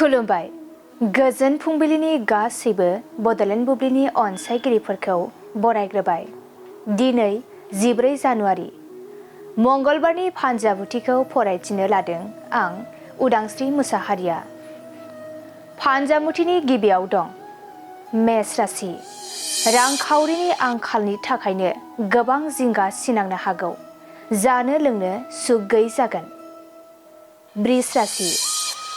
खुलुमबाय। गोजोन फुंबिलिनि गासैबो बड'लेण्ड बुब्लिनि अनसायगिरिफोरखौ बरायग्रोबाय। दिनै 14 जानुवारि मंगलबारनि फानजामुथिखौ फरायथिनो लादों आं उदांस्रि मुसाहारिया। फानजामुथिनि गिबियाव दं मेष राशि। रांखावरिनि आंखालनि थाखायनो गोबां जिंगा सिनांनो हागौ। जानो लोंनो सुख गैयै जागोन। बृष राशि।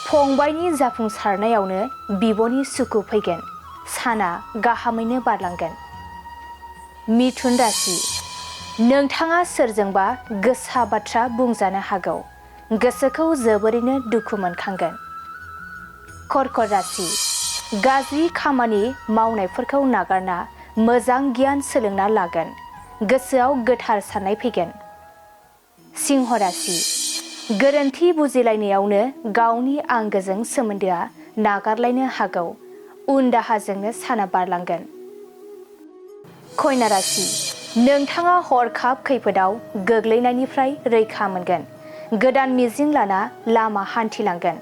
फंबायनि जाफुंसारनायावनो बिब'नि सुखु फैगोन। साना गाहामैनो बारलांगोन। मिथुन राशि। नोंथाङा सोरजोंबा गोसा बाथ्रा बुंजानो हागौ। गोसोखौ जोबोरैनो दुखु मोनखांगोन। कर्कट राशि। गाज्रि खामानि मावनायफोरखौ नागारना मोजां गियान सोलोंना लागोन। गोसोआव गोथार साननाय फैगोन। सिंह राशि। गोरोन्थि बुजिलायनायावनो गावनि आंगोजों सोमोन्दोआ नागारलायनो हागौ। उन दाहाजोंनो साना बारलांगोन। कन्या राशि। नोंथाङा हरखाब खैफोदाव गोग्लैनायनिफ्राय रैखा मोनगोन। गोदान मिजिं लाना लामा हान्थिलांगोन।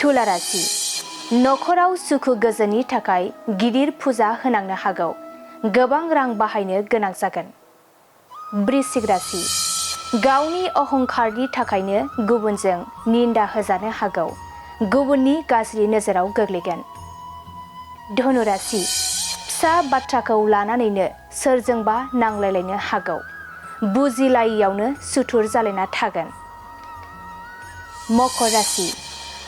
तुला राशि। नखराव सुखु गोजोननि थाखाय गिदिर फुजा होनांनो हागौ। गोबां रां बाहायनो गोनां जागोन। वृश्चिक राशि। गावनि अहंकारनि थाखायनो गुबुनजों निन्दा होजानो हागौ। गुबुननि गाज्रि नोजोराव गोग्लैगोन। धनु राशि। फिसा बाथ्राखौ लानानैनो सोरजोंबा नांलायलायनो हागौ। बुजिलायैयावनो सुथुर जालायना थागोन। मकर राशि।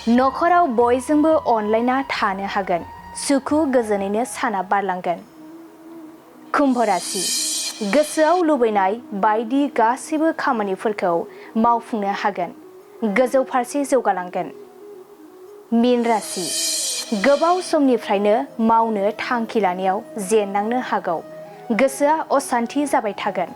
नखराव बयजोंबो अनलायना थानो हागोन। सुखु गोजोनैनो साना बारलांगोन। कुम्भ राशि। गोसोआव लुबैनाय बायदि गासैबो खामानिफोरखौ मावफुंनो हागोन। गोजौ फारसे जौगालांगोन। मीन राशि। गोबाव समनिफ्रायनो मावनो थांखि लानायाव जेननांनो हागौ। गोसोआ असान्थि जाबाय थागोन।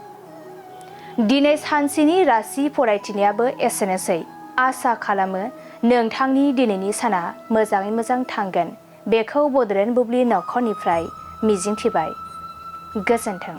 दिनै सानसेनि राशि फरायथिनायाबो एसेनोसै। आसा खालामो नोंथांनि दिनैनि साना मोजाङै मोजां थांगोन। बेखौ बड'लेण्ड बुब्लि नखरनिफ्राय मिजिंथिबाय। गोजोन्थों।